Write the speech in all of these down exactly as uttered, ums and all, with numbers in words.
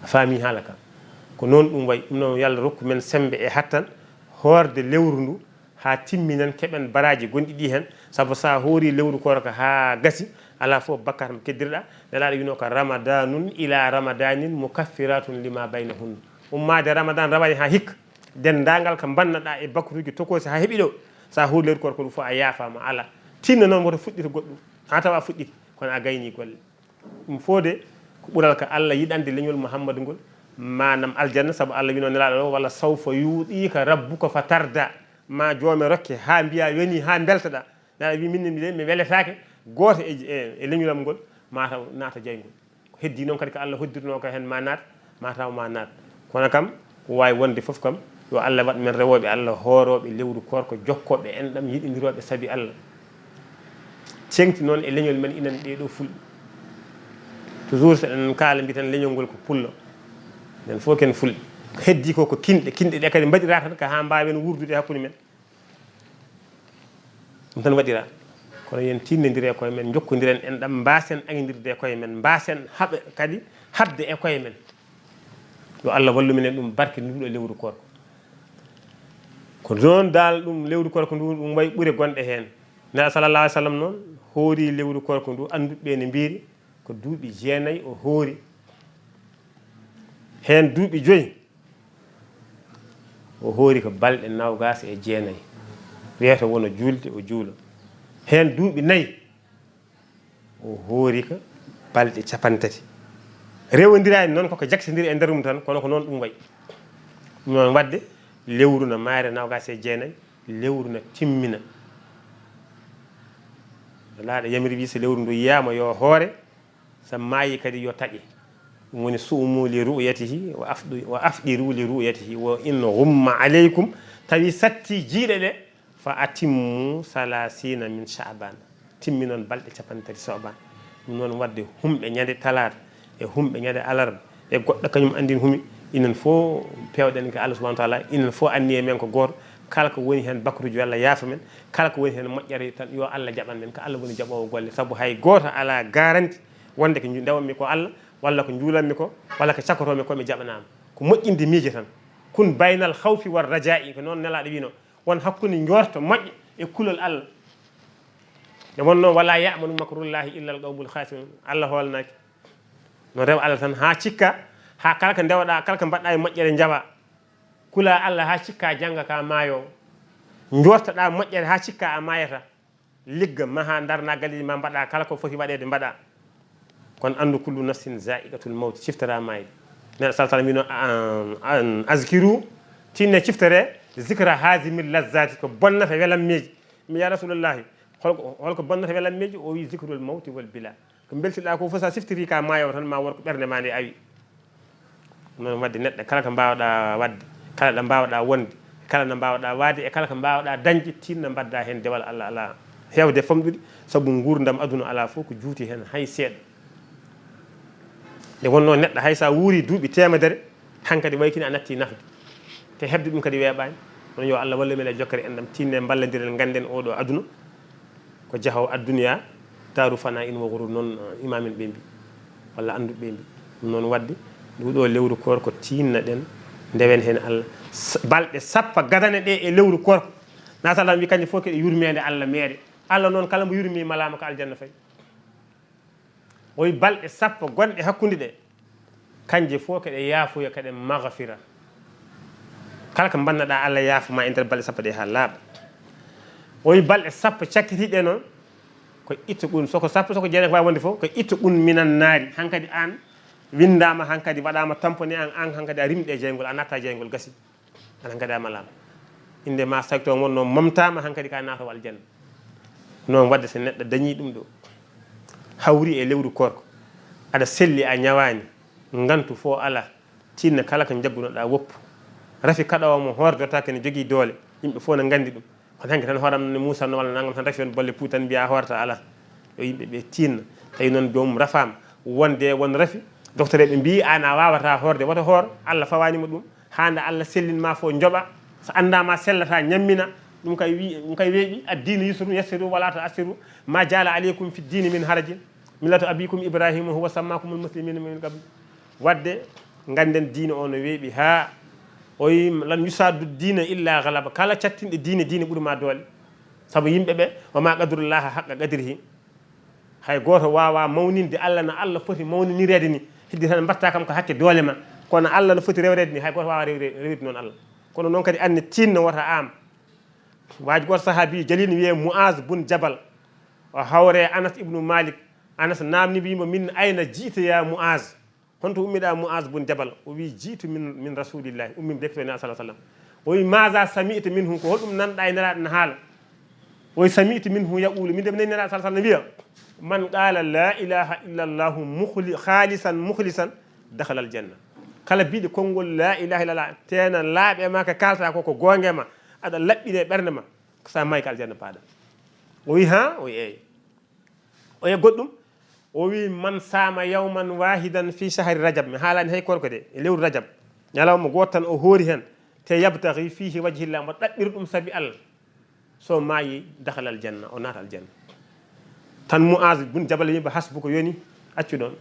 A faami haala ka? Ko noon ɗum wayi. Ɗum noon, yo Allah rokku men semmbe e hattan hoorde lewru ndu haa timminen, keɓen baraaji gonɗi ɗi heen. Sabu so a hoori lewru koorka haa gasi, alaa fof bakkaat mo keddirɗaa. Nelaaɗo wino ko: "Ramadanun ila ramadanin mukaffiratun lima baynahunna." Ummaade Ramadan rawaani haa hikka, denndaangal ko mbannaɗaa e bakruuji tokoosi haa heɓi ɗo, so a hoori lewru koorka ndu fof a yaafaama, alaa. Tinno noon woto fuɗɗito goɗɗum haa tawa a fuɗɗike, kono a gaynii golle. Ɗum fof de ko ɓural ka Allah yiɗande leñol Muhammadu ngol, maanaam aljanna, sabu Allah wino Nelaaɗo o: "Wala sawfa yuɗika rabbuka fa tarda." Ma joome rokke haa mbiya yoni, haa mbeltoɗaa. Nelaaɗo wi: "Min ne mi, mi weletaake gooto e, e, e leñolam ngol, ma taw naata jayngol." Ko heddi noon kadi ko Allah hoddirnoo ka heen, ma naat, ma taw ma naat. Kono kam, ko waawi wonde fof kam, yo Allah waɗ men rewooɓe Allah, hoorooɓe lewru koorka, jokkooɓe enɗam, yiɗindirooɓe sabi Allah. Ceŋti noon e leñol men, enen ɓee ɗoo Fulɓe. Toujours so eɗen kaala, mbiiten leñol ngol ko pullo. Enen fof ken Fulɓe. Ko heddi ko, ko kinɗe. Kinɗe ɗe kadi mbaɗiraa tan ko haa mbaawen wuurdude hakkunde men. Ɗum tan waɗiraa. Kono yen tinnondire e koye men, njokkondiren enɗam, mbaasen aŋdirde e koye men, mbaasen haɓe kadi haɓde e koye men. Yo Allah wallu men e ɗum, barke nduɗo lewru koorka. Ko noon dal ɗum lewru koorka ndu, ɗum wayi ɓure gonɗe heen. Nelaaɗo sallallahu alaihi wasallam noon hoori lewru koorka ndu, annduɓe ɓe ne mbiiri ko duuɓi jeenayi o hoori. Heen duuɓi joyi, o hoori ko balɗe nawgaas e jeenayi. Wiyata wona juulde, o juula. Heen duuɓi nayi, o hoori ko balɗe capanɗe tati. Rewondiraani noon, koko jaksindiri e nder mum tan, kono ko noon ɗum wayi. Ɗum noon waɗde, lewru no maayre nawgaas e jeenayi, lewru no timmina. Nelaaɗo yamiri, wi: "So lewru ndu yiyaama, yo hoore, so maayi kadi, yo taƴe." Ɗum woni: "Suumu li ru'yatihi, wa afdu-, wa afdiru li ru'yatihi, wa in ghumma alaykum." Tawi satti jiiɗe ɗe, "Fa atimmu salasina min sha'ban." Timminon balɗe capanɗe tati Sha'ban. Ɗum noon waɗde, humɓe ñande talaata e humɓe ñande alarba e goɗɗo kañum anndin humi, inen fof peewɗen ko Allah subhanahu wa taala, inen fof anniye men ko gooto. Kala ko woni heen bakruuji, yo Allah yaafo men. Kala ko woni heen moƴƴere tan, yo Allah jaɓan men, ko Allah woni jaɓoowo golle. Sabu hay gooto alaa garanti wonde ko nju-, ndewammi ko Allah, walla ko njuulammi ko, walla ko cakotoomi ko, mi jaɓanaama. Ko moƴƴinde miijo tan. "Kun baynal khawfi war rajaa'i", ko noon Nelaaɗo wino. Won hakkunde njoorto moƴƴo e kulol Allah. Nde wonnoo: "Wala ya'manu makrullahi illa al qawmul khasirun." Allah hoolnaaki. No rew Allah tan haa cikka, haa kala ko ndewɗaa, kala ko mbaɗɗaa e moƴƴere njaɓaa. Kulaa Allah haa cikka jannga ka maayoowo. Njoortoɗaa moƴƴere haa cikka a maayata. Ligga, maha, ndarna galleeji ma, mbaɗa kala ko foti waɗeede, mbaɗa. Kono anndu: "Kullu nafsin za'iqatul mawt", ciftoraa maayde. Nelaaɗo sallallahu alaihi wasallam wino: "An, an, azkiru", tinne ciftore, "zikra hazimil lazzati", ko bonnata welammeeji. Mi: "Ya Rasulullahi, holko, holko bonnata welammeeji?" O wi: "Zikrul mawti wal bila." Ko mbeltiɗaa ko fof, so a siftirii ka maayo tan, ma wor ko ɓernde ma nde awi. Noon waɗde, neɗɗo kala ko mbaawɗaa waɗde, kala ɗo mbaawɗaa wonde, kala no mbaawɗaa waade, e kala ko mbaawɗaa dañde, tinno mbaɗdaa heen dewal. Allah alaa heewde famɗude, sabu nguurndam aduna alaa fof ko juuti heen hay seeɗa. Nde wonnoo neɗɗo hay so a wuurii duuɓi teemedere, hankadi wayi kino a nattii nafde. Te heɓde ɗum kadi weeɓaani. Kono yo Allah wallu men e jokkere enɗam, tinne mballondiren, ngannden oo ɗoo aduna ko jahowo, adduniya daaru fana'in wa ghurur, noon, eh, imaamen ɓe mbi, walla annduɓe ɓe mbi. Ɗum noon waɗde, ndu ɗoo lewru koorka, tinno ɗen ndewen heen Allah. S-, balɗe sappo gadane ɗe e lewru koorka. Nelaaɗo wi: "Kanje fof keɗe yurmeende Allah meere." Allah noon, kala mbo yurmi malaama ko aljanna fayi. O wi: "Balɗe sappo gonɗe hakkunde ɗe, kanje fof keɗe yaafuya, keɗe maghfira. Kala ko mbannaɗaa, Allah yaafo ma e nder balɗe sappo ɗe haa laaɓa." O wi: "Balɗe sappo cakkitiiɗe noon, ko itto ɓun, soko sappo, soko jeenayi ko waawi wonde fof, ko itto ɓun minan naari. Hankadi aan winndaama, hankadi waɗaama tamponné aan, aan hankadi a rimɗe jayngol, a natta jayngol, gasi." Aɗa ngada malaama. Innde ma sayto wonno momtaama, hankadi ka naatowo aljanna. Noon waɗde, so neɗɗo dañii ɗum ɗo, hawri e lewru koorka, aɗa selli, a ñawaani, ngantu fof alaa, tinno kala ko njaggunoɗaa woppu. Rafi kaɗoowo mo hoordotaake ne jogii doole, yimɓe fof ne nganndi ɗum. Kono hanki tan hooram ne muusanno walla nangam, tan rafi on bolle puuɗi tan mbiya hoorta alaa. Yo yimɓe ɓe tinno. Tawi noon joomum rafaama, wonde won rafi, docteur ɓe mbiyi aan a waawata hoorde, woto hoor, Allah fawaani mo ɗum. Haa nde Allah sellin ma fof njoɓa, so anndaa ma sellata, ñammina. Ɗum kay wi-, ɗum kay weeɓi: "Ad-dinu yusrun yassiru wala tu'assiru, ma jaala aleykum fi ddini min harajin, millata abikum Ibrahima huwa sammakumul muslimina min qabl." Waɗde, Ngannden diina o no weeɓi haa o wi, "Lan yusaddu diina illa galaba." Kala cattinɗo diina, diina ɓuri ma doole. Sabu yimɓe ɓe, "Wa ma qadrullaha haqqa qadrihi." Hay gooto waawaa mawninde Allah no Allah foti mawninireede ni. Heddi tan mbaɗta kam ko hakke doole ma. Kono Allah no foti rewreede ni, hay gooto waawaa rewre-, rewirde noon Allah. Kono noon kadi anne tiinno wota am. Waaji gooto sahaabi jaliino wiyee Mu'az bun Jabal. O hawre Anas ibnu Malik. Anas naamni wiimo, "Min ayna ji'ta ya Mu'az?" Honto ummiɗaa Mu'az bun Jabal? O wi, "Ji'tu min, min Rasulillahi." Ummimi de ko to Nela sallallahu alaihi wasallam. O wi, "Maza sami'ta minhu?" Ko holɗum nanɗaa e Nelaaɗo na haala? O wi, "Sami'tu minhu yaqulu." Min de mi nani Nelaaɗo sallallahu alaihi wasallam wiya, "Man qala la ilaha illa Allahu mukhli-, khalisan mukhlisan dakhala al-janna." Kala biiɗo konngol la ilaha illallah, teena laaɓe ma ka kaalta ko, ko goonge ma, aɗa laɓɓine ɓernde ma, ko sa maayi ka aljanna paaɗa. O wi, "Ha?" O wi, "Eey." O wiya goɗɗum, o wi, "Man sama yawman wahidan fi shahri Rajab." Mi haalani hay korko de, e lewru Rajab. Ñalawma gooto tan o hoori hen, te yabtaghi fihi wajhillah, mo ɗaɓɓiri ɗum sabi Allah. So maayi, dakhala aljanna, o naata aljanna. Tan Mu'az bun Jabal yimɓe, "Hasbuka, yoni, accu ɗon."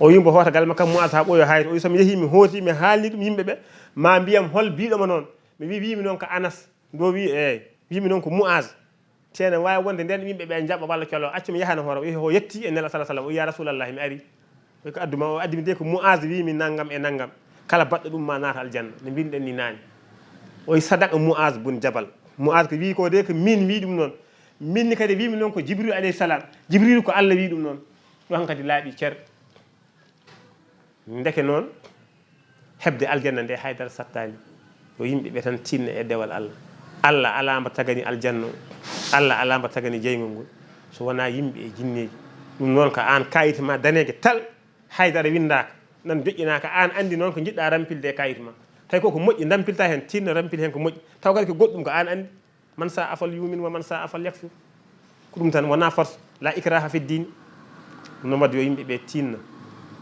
O yimbo hoota gal makka Mu'az ha ɓooyo hayre. O wi, "So mi yehi, mi hooti, mi haalni ɗum yimɓe ɓe, ma mbiyam hol biiɗo ma noon." Mi wi, "Wiimi noon ko Anas." Ndo wi, "Eey." Wiimi noon ko Mu'az. Teena waawi wonde nden yimɓe ɓe njaɓa walla colo, accu mi yahana hoore. O yehi, o yetti e Nela sallallahu alaihi wasallam. O wi, "Ya Rasulallah, mi ari." O wi, "Ko addu ma?" O addi mi de ko Mu'az wi mi nangam e nangam. Kala baɗɗo ɗum ma naata aljanna. No mbinɗen ni naani. O wi, "Sadaqa Mu'az bun Jabal." Mu'az ko wi ko de ko min wi ɗum noon. Min ni kadi wi mi noon ko Jibril alayhi salam. Jibril ko Allah wi ɗum noon. Ɗo hankadi laaɓi cer. Ndeke noon, heɓde aljanna nde haydara sattaani. Yo yimɓe ɓe tan tinna e dewal Allah. Allah alaa mbo tagani aljanna o. Allah alaa mbo tagani jeygol ngol. So wonaa yimɓe e jinneeji. Ɗum noon ko aan kayit ma daneejo tal, haydara winndaaka. Nan joƴƴinaaka, aan anndi noon ko njiɗɗaa rampilde e kayit ma. Tawi ko ko moƴƴi ndampilta heen, tinna rampil heen ko moƴƴi. Taw kadi ko goɗɗum ko aan anndi. "Man saa afal yumin wa man saa afal yakfur." Ko ɗum tan, wonaa force, la ikraha fi diin. Ɗum noon waɗde yo yimɓe ɓe tinna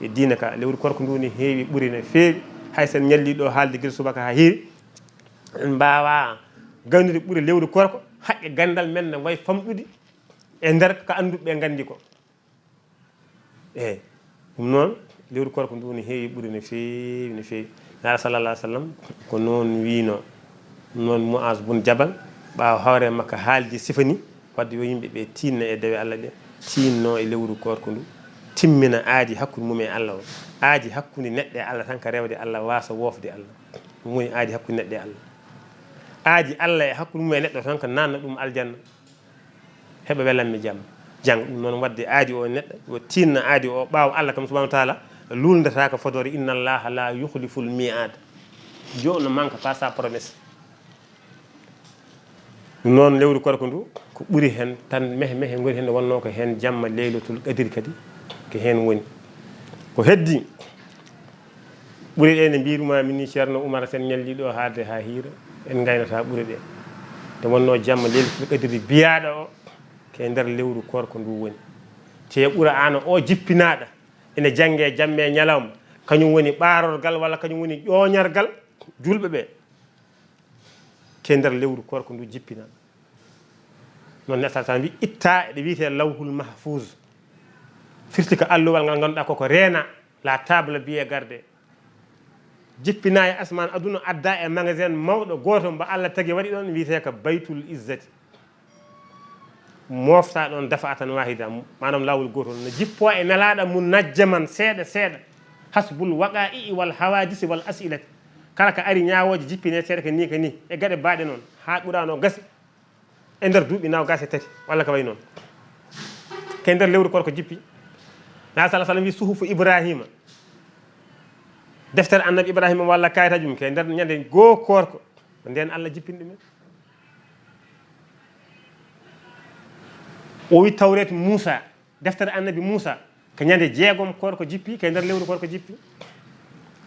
e diina ka. Lewru korko ndu ne heewi ɓuri no feewi. Hay sen ñalli ɗo haalde gila subaka haa hiiri, en mbaawa gaynude ɓuri lewru korko. Haqqe ganndal men ne wayi famɗude e nder ko annduɓe ɓe nganndi ko. Eey, ɗum noon, lewru korko ndu ne heewi ɓuri no feewi, no feewi. Nela sallallahu alaihi wasallam ko noon wiino. Ɗum noon Mu'az bun Jabal, ɓaawo hawre makka haaldi sifa ni, wadde yo yimɓe ɓe tinna e dewe Allah ɗe, tinno e lewru korko ndu, timmina aadi hakkunde mum e Allah o. Aadi hakkunde neɗɗo e Allah tan ka rewde Allah, waasa woofde Allah. Ɗum woni aadi hakkunde neɗɗo e Allah. Aadi Allah e hakkunde mum e neɗɗo tan ko nanna ɗum aljanna. Heɓa welanmi jam. Jang ɗum noon, wadde aadi o neɗɗo, o tinna aadi o ɓaawo Allah kam subhanahu wa taala, luulndata ko fodoore, inna Allaha la yukhliful mi'ad. Dieu ne manque pas sa promesse. Ɗum noon lewru korko ndu, ko ɓuri heen tan mehe mehe ngoni heen, nde wonnoo ko heen jamma Laylatul Qadri kadi ko heen woni. Ko heddi, ɓure ɗe ne mbiiruma min ni Ceerno Umar, sen ñalli ɗo haalde haa hiira, en ngaynata ɓure ɗe. Nde wonnoo jamma Laylatul Qadri biyaaɗo o, ko e nder lewru korko ndu woni. Te Qur'aana o jippinaaɗo ene jannge jamme e ñalawma, kañum woni ɓaarorgal walla kañum woni ƴooñargal julɓe ɓe. Ke nder lewru korko ndu jippina. Noon ne Sallallahu alaihi wasallam wi, itta eɗe wiyete Lawhul Mahfuz. Firti ko alluwal ngal ngannduɗaa koko reena, la table biyee garde. Jippina e asmaan aduna, adda e magasin mawɗo gooto mbo Allah tagi waɗi ɗon, wiyetee ko Baytul Izzati. Mofta ɗon dafa'atan wahida, maanaam laawol gootol. No jippoo e nelaaɗo mum najjaman seeɗa seeɗa. Hasbul waqa'i wal hawadisi wal as'ilati. Kala ko ari ñaawooje jippine seeɗa ko ni, ko ni. E gaɗe baaɗe noon. Haa Qur'aana o gasi. E nder duuɓi noogaas e tati, walla ko wayi noon. Ke nder lewru korko jippi. Nabi sallallahu alaihi wasallam wi suhufu Ibrahima. Deftere annabi Ibrahima walla kayitaji mum ke nder ñande goo korko. Ko nden Allah jippini ɗumen. O wi tawreet Muusa. Deftere annabi Muusa, ko ñande jeegom korko jippi, ko e nder lewru korko jippi.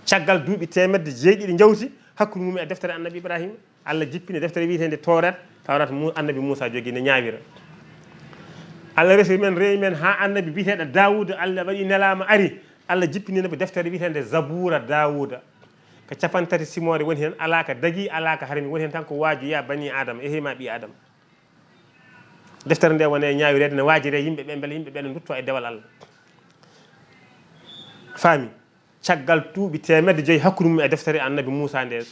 Caggal duuɓi teemedde jeeɗiɗi njawti hakkunde mum e deftere annabi Ibrahima, Allah jippini deftere wiyeteende Tawreet, Tawreet mu-, annabi Muusa jogii ne ñaawira. Allah resi men, rewi men haa annabi biyeteeɗo Daawuda, Allah waɗi nelaama ari, Allah jippini mo deftere wiyeteende Zabuura Daawuda. Ko cappanɗe tati simoore woni heen, alaa ko dagi, alaa ko harmi, woni heen tan ko waaju, ya bani Aadama, ehe ma ɓii Aadama. Deftere nde woni e ñaawireede, ne waajire yimɓe ɓe, mbele yimɓe ɓe ne ndutto e dewal Allah. Faami? Caggal duuɓi teemedde joyi hakkunde mum e deftere Annabi Muusaa ndee,